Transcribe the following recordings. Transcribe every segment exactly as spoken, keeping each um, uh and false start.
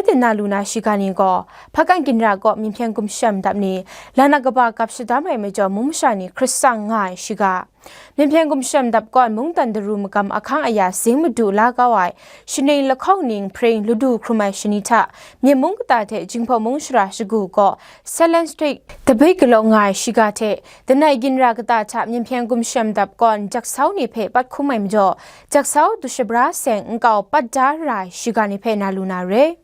Tinang lu na shiga ni gaw, Hpakan Ginra kaw Myen Hpyen Gumshem Dap ni, laknak kaba gap shadam ai majaw mung masha ni hkrit tsang nga ai shiga. Myen Hpyen Gumshem Dap kawn mungdan daru magam ahkang aya zing madu la kau ai, shaning lahkawng ning hpring ladu hkrum ai shani hta, Myen mung kata hte Jinghpaw mung shara shagu kaw, Silent Street Debate galaw nga ai shiga hte, Danai Ginra kata hta Myen Hpyen Gumshem Dap kawn Jaksau ni hpe pat hkum ai majaw, Jaksau Dushabra seng nkau pat da ra ai shiga ni hpe na lu na re.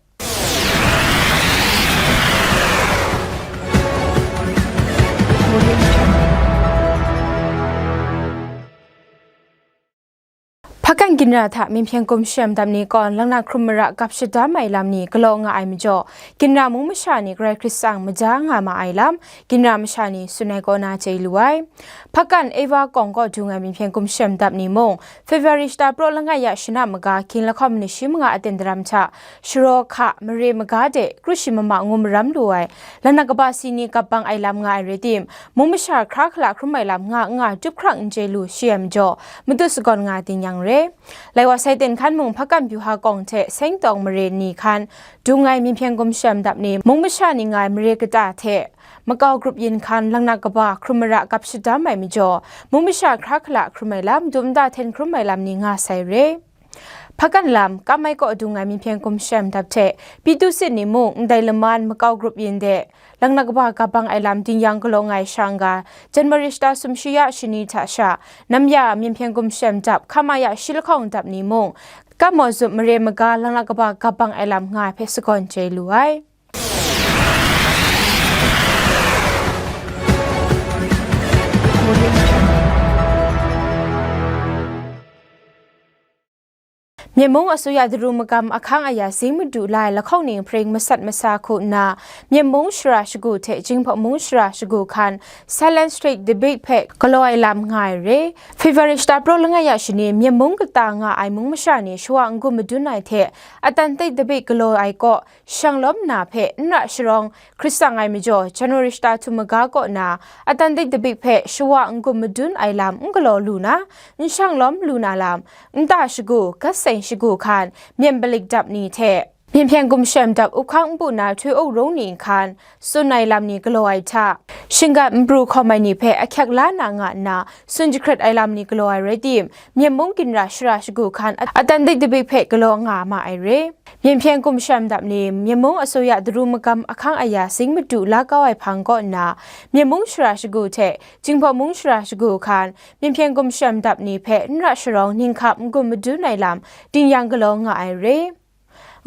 Hpakan Ginra hta Myen Hpyen Gumshem Dap ni kawn laknak hkrum mara gap shadam ai lam ni galaw nga ai majaw, Ginra mung masha ni grai hkrit tsang maja nga ma ai lam, Ginra masha ni tsun ai kaw na chye lu ai. Hpakan Ava kawng kaw dung ai Myen Hpyen Gumshem Dap ni mung, February shata praw langai ya shana maga, ging lahkawng manit shi manga aten daram hta, sharaw hka, mare maga de, kru shi mama ngu maram lu ai, laknak kaba si ni gap bang ai lam nga ai rai tim, mung masha hkra hkala hkrum ai lam nga n nga tup hkrang n chye lu shi ai majaw, matut sagawn nga ting yang re. Lai wa sai ten hkan mung Hpakan Byuha kawng hte Sengtawng mare ni hkan dung ai Myen Hpyen Gumshem Dap ni mung masha ni nga ai mare kata hte makau grup yin hkan laknak kaba hkrum mara gap shadam ai majaw, mung masha hkra hkala hkrum ai lam, dum nta hten hkrum ai lam ni nga sai re. Hpakan lam, Kamai kaw dung ai Myen Hpyen Gumshem Dap hte Pitu Sit ni mung ndai laman makau grup yin de, laknak kaba gap bang ai lam ding yang galaw nga ai shang ga, January shata sumshi ya shani hta sha, nam ya Myen Hpyen Gumshem Dap, hkama ya shi lahkawng dap ni mung, Kamaw Zup mare maga laknak kaba gap bang ai lam nga ai hpe sagawn chye lu ai. Myen mung asuya daru magam ahkang aya zing madu la ai lahkawng ning hpring masat masa hku nna, Myen mung shara shagu hte Jinghpaw mung shara shagu hkan Silent Street Debate hpe galaw ai lam nga ai re. February shata praw langai ya shani Myen mung kata nga ai mung masha ni shawa n-gun madun ai hte, Atlantic Debate galaw ai kaw, shang lawm na hpe n ra sharawng hkrit tsang ai majaw, January shata htum maga kaw na, Atlantic Debate hpe shawa n-gun madun ai lam n galaw lu na, n shang lawm lu na lam, nta shagu, gat seng shagu hkan, Myen Palik Dap ni hte, Myen Hpyen Gumshem Dap up hkang npu na Htoi-o rung ni hkan, tsun ai lam ni galaw ai hta, shinggat n pru hkawm ai ni hpe ahkyak la na nga nna, tsun jahkrat ai lam ni galaw ai rai tim, Myen mung Ginra shara shagu hkan Atlantic Debate hpe galaw nga ma ai re. Myen Hpyen Gumshem Dap ni Myen mung asuya daru magam ahkang aya zing madu la kau ai hpang kaw nna, Myen mung shara shagu hte Jinghpaw mung shara shagu hkan, Myen Hpyen Gumshem Dap ni hpe n ra sharawng ninghkap n-gun madun ai lam ding yang galaw nga ai re.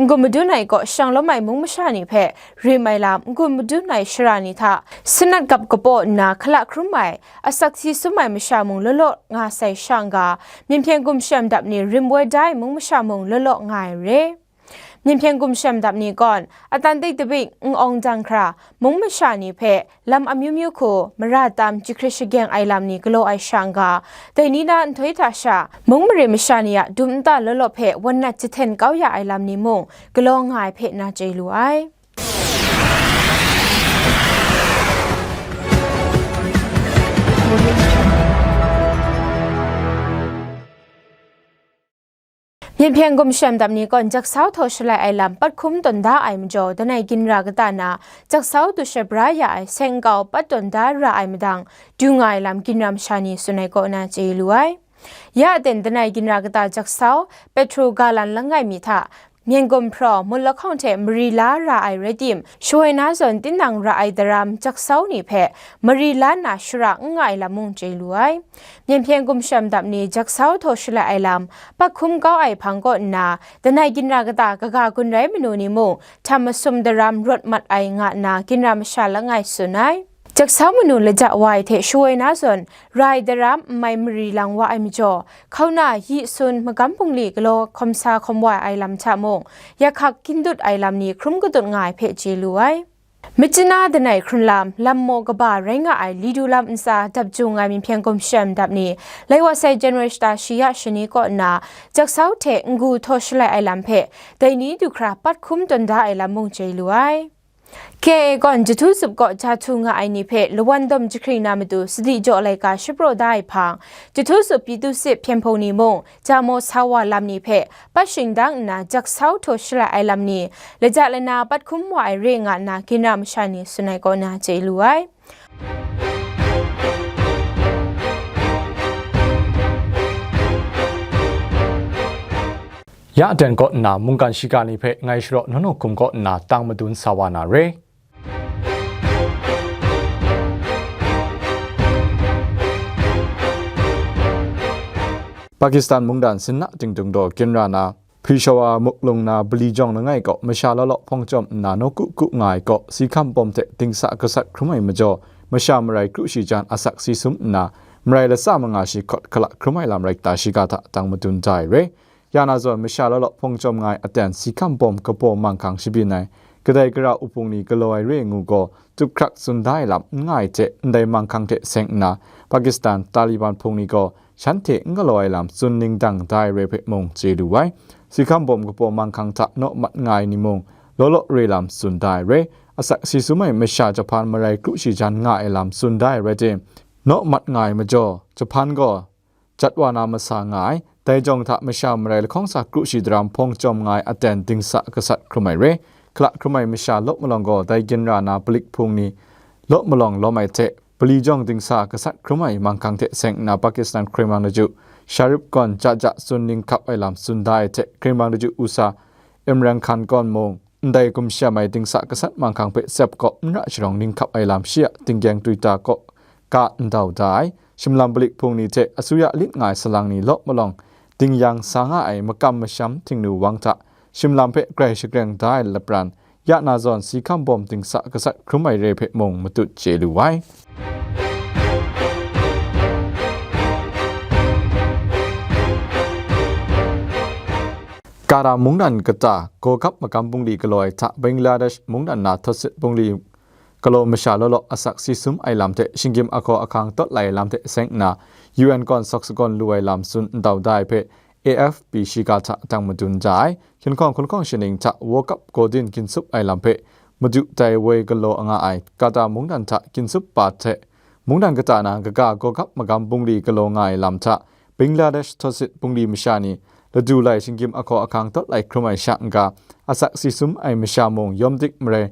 N-gun madun ai kaw shang lawm ai mung masha ni hpe rim ai lam, n-gun madun ai shara ni hta sanat gap kapaw nna hkala hkrum ai, asak si sum ai masha mung law law nga sai shang ga, Myen Hpyen Gumshem Dap ni rim woi da ai mung masha mung law law nga ai re. Myen Hpyen Gumshem Dap ni kawn, Atlantic Debate n-awng dang hkra, mung masha ni hpe lam amyu myu hku mara tam jahkrit shageng ai lam ni galaw ai shang ga, dai ni na nhtoi hta sha, mung mare masha ni a dum nta law law hpe wan nat jahten kau ya ai lam ni mung galaw nga ai hpe na chye lu ai. Myen Hpyen Gumshem Dap ni kawn Jaksau htaw shalai ai lam pat hkum tawn da ai majaw, Danai Ginra kata na Jaksau Dushabra ya ai seng nkau pat tawn da ra ai madang, du nga ai lam Ginra masha ni tsun ai kaw na chye lu ai. Ya aten Danai Ginra kata Jaksau, Petro Galan langai mi hta, Myen Gumhpraw, Mut Lahkawng hte mari la ra ai rai tim, shawoi na zawn tinang ra ai daram Jaksau ni hpe mari la nna shara n nga ai lam mung chye lu ai. Myen Hpyen Gumshem Dap ni Jaksau htaw shalai ai lam, pat hkum kau ai hpang kaw nna, Danai Ginra kata kaga gun rai manu ni mung, htam masum daram rawt mat ai nga nna Ginra masha langai tsun ai. Jaksau manu laja wa ai hte shawoi na zawn, ra ai daram n mai mari lang wa ai majaw, hkauna yi sun magam bungli galaw hkawm sa hkawm wa ai lam hta mung, yak hkak hkying dut ai lam ni hkrum kadut nga ai hpe chye lu ai. Myitkyina Danai hkrun lam, lam maw kaba rai nga ai li du lam ntsa dap jung ai Myen Hpyen Gumshem Dap ni, lai wa sai January shata shi ya shani kaw nna, Jaksau hte Ngu htaw shalai ai lam hpe, dai ni du hkra pat hkum tawn da ai lam mung chye lu ai. K A A gawn Jahtu Sup kaw ja htu nga ai ni hpe lawan dawm jahkring na matu sadi jaw laika shapraw da ai hpang, Jahtu Sup Pyithu Sit hpyen hpung ni mung ja maw sa wa lam ni hpe pat shingdang nna, jak sau htaw shalai ai lam ni, laja lana pat hkum wa ai re nga nna, ginra masha ni tsun ai kaw na chye lu ai. Ya aten kaw nna mungkan shiga ni hpe ngai Sharaw Naw Naw Hkum kaw nna tang madun sa wa na re. Pakistan mungdan sinna tingtung daw ginra na, Peshawar muklung na Pali jawng langai kaw masha law law hpawng chyawm nna nawku ku nga ai kaw, si hkam bawm hte dingsa gasat hkrum ai majaw, masha marai kru shi jan asak si sum nna, marai latsa manga shi hkawt hkalak hkrum ai lam rai ta shiga hta tang madun da ai re. Ya na zawn, masha law law hpawng chyawm nga ai aten si hkam bawm kabaw manghkang shabyin ai, kadai gara uhpung ni galaw ai re ngu gaw, tup hkrak tsun da ai lam n nga ai hte, ndai manghkang hte seng nna, Pakistan Taliban hpung ni gaw shanhte n galaw ai lam tsun ning dang da ai re hpe mung chye lu ai. Si hkam bawm kabaw manghkang hta naw mat nga ai ni mung, law law re lam tsun da ai re. Asak si sum ai masha Japan marai kru shi jan nga ai lam tsun da ai rai tim, naw mat nga ai majaw, Japan gaw jat wa na masa nga ai. Dai jawng hta masha marai lahkawng sa kru shi daram hpawng chyawm nga ai aten dingsa gasat hkrum ai re. Hkalak hkrum ai masha law malawng gaw dai ginra na Pali hpung ni law malawng lawm ai hte, Pali jawng dingsa gasat hkrum ai manghkang hte seng nna Pakistan hkoi mang laju Sharif gawn ja ja tsun ning hkap ai lam tsun da ai hte, hkoi mang laju usa Imran Khan gawn mung, ndai gumshem ai dingsa gasat manghkang hpe tsep kaw n ra sharawng ning hkap ai lam shi a tinggyeng Twitter kaw ka ndau da ai. Shimlam Pali hpung ni hte asuya lit nga ai salang ni law malawng dingyang sa nga ai makam masham htingnu wang hta, shimlam hpe grai shagreng da ai lapran, ya na zawn si hkam bawm dingsa gasat hkrum ai re hpe mung matut chye lu ai. Kata mungdan kata gawgap magam bungli galaw ai hta Bangladesh mungdan na Thawsit bungli galaw masha law law asak si sum ai lam hte shinggyim ahkaw ahkang tawt lai ai lam hte seng nna, U N gawn sawk sagawn lu ai lam tsun ndau da ai hpe A F P shiga hta tang madun da ai. Hkyinghkawng hkunhkawng shaning hta World Cup gaw din ginsup ai lam hpe madu tai woi galaw nga ai Kata mungdan hta ginsup pa hte mungdan kata na kaga gawgap magam bungli galaw nga ai lam hta, Bangladesh Thawsit bungli masha ni ladu lai shinggyim ahkaw ahkang tawt lai hkrum ai sha n-ga, asak si sum ai masha mung yawm dik marai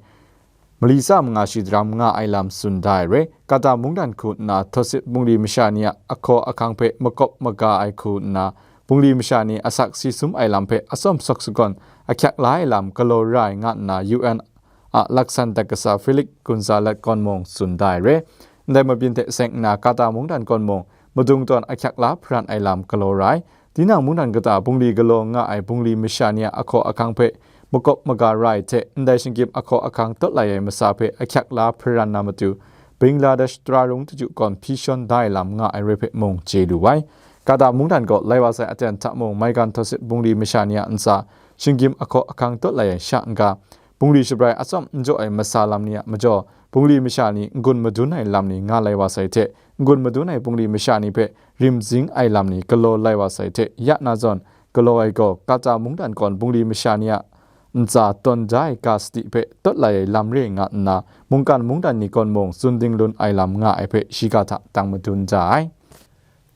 mali tsa manga shi daram nga ai lam tsun da ai re. Kata mungdan hku nna Thawsit bungli masha ni a ahkaw ahkang hpe makawp maga ai hku nna, bungli masha ni asak si sum ai lam hpe atsawm sawk sagawn ahkyak la ai lam galaw ra ai nga nna, U N a laksan dat kasa Felix Gonzalez gawn mung tsun da ai re. Ndai mabyin hte seng nna, Kata mungdan gawn mung madung tawn ahkyak la hparan ai lam galaw ra ai. Tinang mungdan kata bungli galaw nga ai bungli masha ni a ahkaw ahkang hpe makawp maga ra ai hte, ndai shinggyim ahkaw ahkang tawt lai ai masa hpe ahkyak la hparan na matu, Bangladesh tara rung daju gawn hpyi shawn da ai lam nga ai re hpe mung chye lu ai. Kata mungdan gaw lai wa sai aten hta mung maigan Thawsit bungli masha ni a ntsa shinggyim ahkaw ahkang tawt lai ai sha n-ga, bungli shabrai atsawm n jaw ai masa lam ni a majaw, bungli masha ni n-gun madun ai lam ni nga lai wa sai hte, n-gun madun ai bungli masha ni hpe rimzing ai lam ni galaw lai wa sai hte, ya na zawn, galaw ai gaw Kata mungdan gawn bungli masha ni a ntsa tawn da ai ga sadi hpe tawt lai ai lam re nga nna, mungkan mungdan ni gawn mung tsun ding lun ai lam nga ai hpe shiga hta tang madun da ai.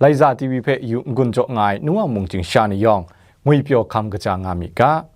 Laiza T V hpe yu n-gun jaw nga ai Nu Wa Mung Ching sha ni yawng, ngwipyaw hkam kaja nga mi ga.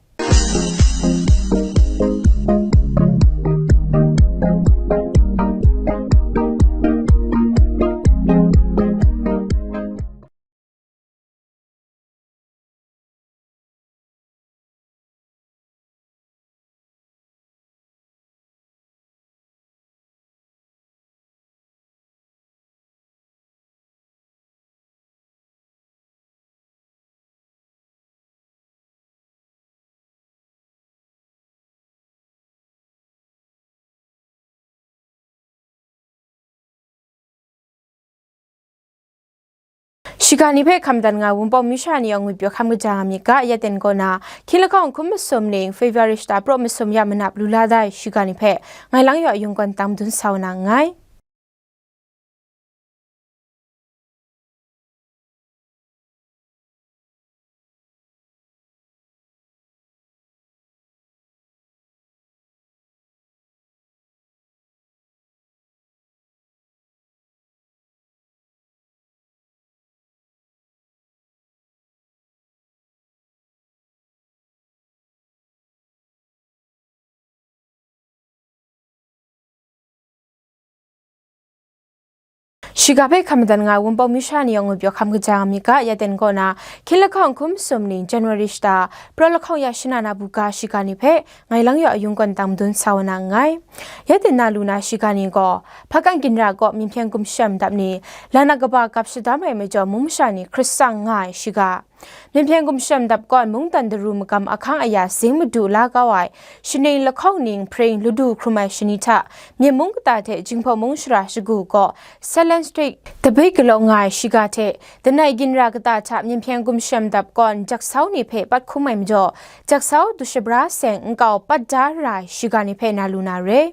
Shiga ni hpe hkam dan nga ai Wunpawng masha ni yawng ngwipyaw hkam kaja nga myit ga, ya ten kaw na, hkying lahkawng hkum masum ning, February shata praw masum ya manap lu la da ai shiga ni hpe, ngai lang yaw yung gawn tang madun sa wa na nngai. Shiga hpe hkam madan nga ai Wunpawng masha ni yawng ngut pyaw hkam kaja nga mi ga, ya ten kaw na, hkying lahkawng hkum sum ning January shata, praw lahkawng ya shana na buga shiga ni hpe, ngai lang yaw ayung kawn tang madun sa wa na nngai. Ya ten na lu na shiga ni gaw, Hpakan ginra kaw Myen Hpyen Gumshem dap ni, lan a kaba gap shadam ai majaw mung masha ni hkrit tsang nga ai shiga. Myen Hpyen Gumshem dap kawn mungdan daru magam ahkang aya zing madu la kau ai, shaning lahkawng ning hpring ladu hkrum ai shani hta, Myen mung kata hte Jinghpaw mung shara shagu gaw Salem Street tabik galaw nga ai shiga hte, Danai ginra kata hta Myen Hpyen Gumshem dap kawn jaksau ni hpe pat hkum ai majaw, jaksau dushabra seng nkau pat da ra ai shiga ni hpe na lu na re.